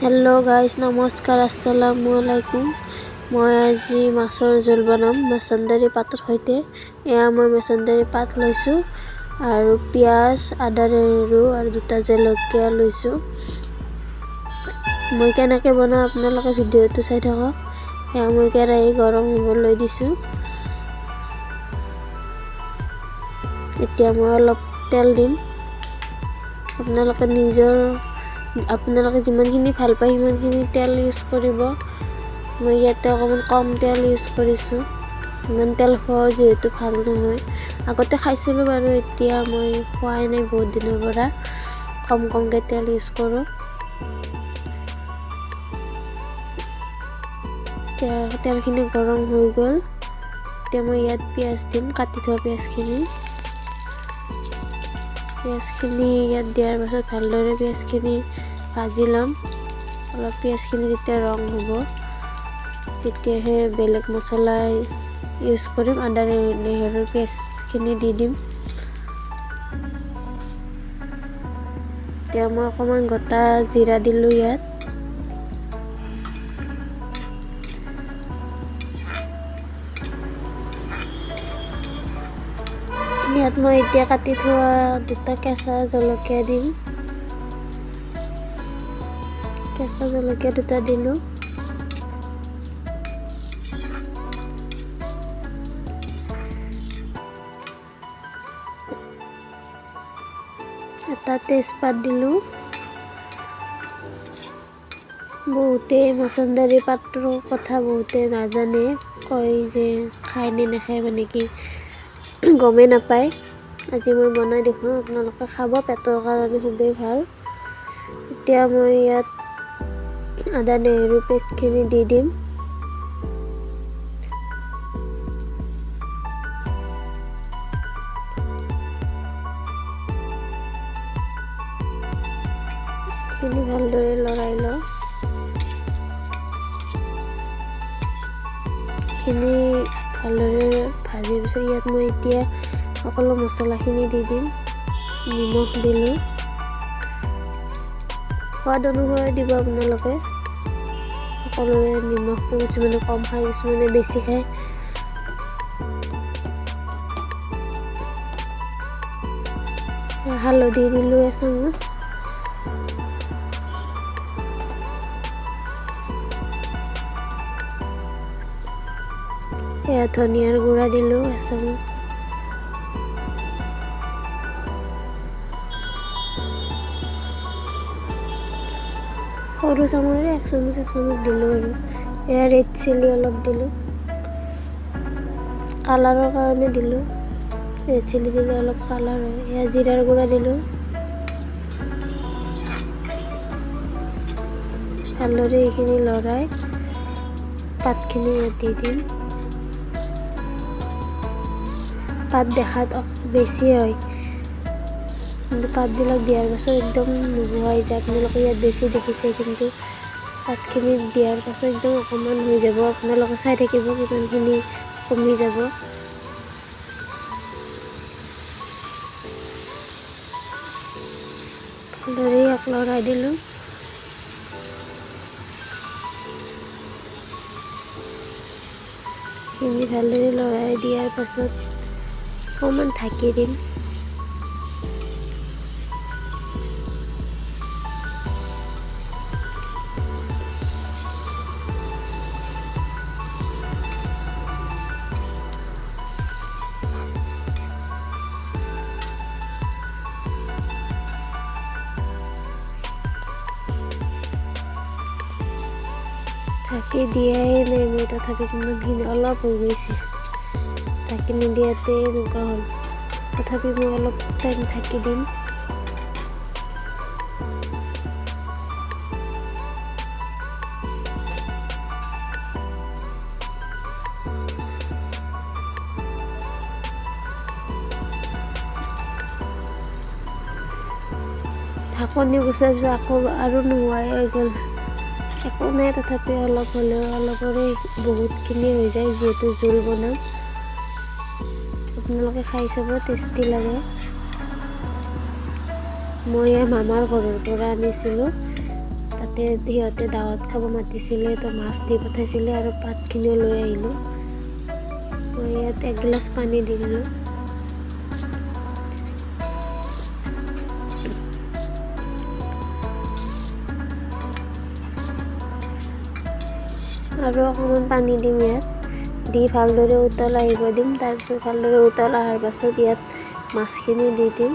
Hello' guys, নমস্কাৰ, আসসালামু আলাইকুম। মই আজি মাছৰ জোল বনাম মছন্দৰী পাতৰ সৈতে। এয়া মই মছন্দৰী পাত লৈছোঁ আৰু পিঁয়াজ, আদা, নহৰু আৰু দুটা জলকীয়া লৈছোঁ। মই কেনেকৈ বনাওঁ আপোনালোকে ভিডিঅ'টো চাই থাকক। এয়া মই কেৰাহী গৰম হ'বলৈ দিছোঁ। এতিয়া মই অলপ তেল দিম। আপোনালোকে যিমানখিনি ভাল পায় সিমানখিনি তেল ইউজ কৰিব। মই ইয়াতে অকণমান কম তেল ইউজ কৰিছোঁ। ইমান তেল খোৱাও যিহেতু ভাল নহয়। আগতে খাইছিলোঁ বাৰু, এতিয়া মই খোৱাই নাই বহুত দিনৰ পৰা। কম কমকৈ তেল ইউজ কৰোঁ। এতিয়া তেলখিনি গৰম হৈ গ'ল। এতিয়া মই ইয়াত পিঁয়াজ দিম, কাটি থোৱা পিঁয়াজখিনি। পিঁয়াজখিনি ইয়াত দিয়াৰ পাছত ভালদৰে পিঁয়াজখিনি ভাজি ল'ম। অলপ পিঁয়াজখিনি যেতিয়া ৰং হ'ব তেতিয়াহে বেলেগ মছলা ইউজ কৰিম। আদা নহৰুৰ পেষ্টখিনি দি দিম। এতিয়া মই অকণমান গোটা জিৰা দিলোঁ ইয়াত। ইয়াত মই এতিয়া কাটি থোৱা দুটা কেঁচা জলকীয়া দিম। কেঁচা জলকীয়া দুটা দিলোঁ। এটা তেজপাত দিলোঁ। বহুতে মছন্দৰী পাতটোৰ কথা বহুতে নাজানে, কয় যে খায় নে নাখায়, মানে কি গমেই নাপায়। আজি মই বনাই দেখুৱাম, আপোনালোকে খাব, পেটৰ কাৰণে খুবেই ভাল। এতিয়া মই ইয়াত আদা নহৰু পেষ্টখিনি দি দিম। খিনি ভালদৰে লৰাই লওঁ। খিনি ভালদৰে ভাজিৰ পিছত ইয়াত মই এতিয়া সকলো মছলাখিনি দি দিম। নিমখ দিলোঁ, সোৱাদ অনুসৰি দিব আপোনালোকে। সকলোৰে নিমখটো কিছুমানে কম খায়, কিছুমানে বেছি খায়। হালধি দিলোঁ এচামুচ। এয়া ধনিয়াৰ গুড়া দিলোঁ এচামুচ। সৰু চামুচেৰে এক চামুচ এক চামুচ দিলোঁ আৰু। এয়া ৰেড চিলি অলপ দিলোঁ, কালাৰৰ কাৰণে দিলোঁ। ৰেড চিলি দিলে অলপ কালাৰ হয়। এয়া জিৰাৰ গুড়া দিলোঁ। ভালদৰে এইখিনি লৰাই পাতখিনি ইয়াত দি দিম। পাত দেখাত বেছি হয়, কিন্তু পাতবিলাক দিয়াৰ পাছত একদম নোহোৱা হৈ যায়। আপোনালোকে ইয়াত বেছি দেখিছে, কিন্তু পাতখিনি দিয়াৰ পাছত একদম অকণমান হৈ যাব। আপোনালোকে চাই থাকিব কিমানখিনি কমি যাব। ভালদৰে ইয়াক লৰাই দিলোঁ। খিনি ভালদৰে লৰাই দিয়াৰ পাছত অকণমান ঢাকি দিম। ঢাকি দিয়াই নাই মই, তথাপি কিমানখিনি অলপ হৈ গৈছে। ঢাকি নিদিয়াতে এনেকুৱা হ'ল। তথাপি মই অলপ টাইম ঢাকি দিম। ঢাকনি গুচাৰ পিছত আকৌ আৰু নোহোৱাই হৈ গ'ল। একো নাই, তথাপি অলপ হ'লেও অলপৰে বহুতখিনি হৈ যায়, যিহেতু জোল বনাম। আপোনালোকে খাই চাব, টেষ্টি লাগে। মই মামাৰ ঘৰৰ পৰা আনিছিলোঁ। তাতে তাতে সিহঁতে দাৱত খাব মাতিছিলে, তো মাছ দি পঠাইছিলে আৰু পাতখিনিও লৈ আহিলোঁ। মই ইয়াত এগিলাচ পানী দি দিলোঁ। আৰু অকণমান পানী দিম ইয়াত, দি ভালদৰে উতল আহিব দিম। তাৰপিছত ভালদৰে উতল অহাৰ পাছত ইয়াত মাছখিনি দি দিম।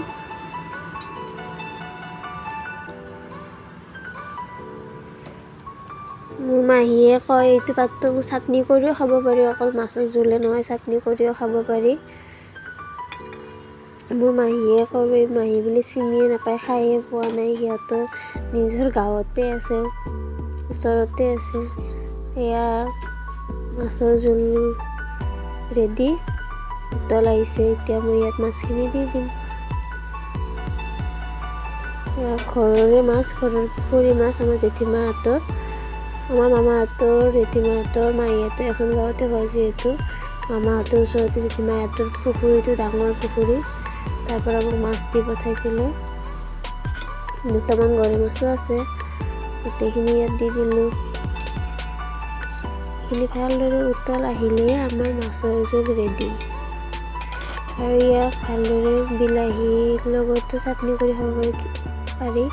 মোৰ মাহীয়ে কয় এইটো পাতটো চাটনি কৰিও খাব পাৰি, অকল মাছৰ জোলে নহয়, চাটনি কৰিও খাব পাৰি। মোৰ মাহীয়ে কয়, মাহী বুলি চিনিয়ে নাপায়, খায়ে পোৱা নাই, সিহঁতৰ নিজৰ গাঁৱতে আছে, ওচৰতে আছে। এয়া মাছৰ জোল ৰেডি, উতল আহিছে। এতিয়া মই ইয়াত মাছখিনি দি দিম। এয়া ঘৰৰে মাছ, ঘৰৰ পুখুৰীৰ মাছ, আমাৰ জেঠীমাহঁতৰ, আমাৰ মামাহঁতৰ, জেঠীমাহঁতৰ, মাহীহঁতৰ এখন গাঁৱতে ঘৰ যিহেতু। মামাহঁতৰ ওচৰতে জেঠীমাহঁতৰ পুখুৰীটো, ডাঙৰ পুখুৰী, তাৰ পৰা মোক মাছ দি পঠাইছিলে। দুটামান গৰৈ মাছো আছে, গোটেইখিনি ইয়াত দি দিলোঁ। এইখিনি ভালদৰে উতল আহিলেই আমাৰ মাছৰ জোল ৰেডি। আৰু ইয়াক ভালদৰে বিলাহীৰ লগতো চাটনি কৰি খাব পাৰি।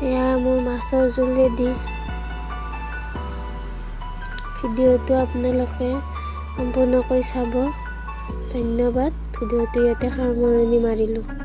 এয়া মোৰ মাছৰ জোল ৰেডি। ভিডিঅ'টো আপোনালোকে সম্পূৰ্ণকৈ চাব। ধন্যবাদ। ভিডিঅ'টো ইয়াতে সামৰণি মাৰিলোঁ।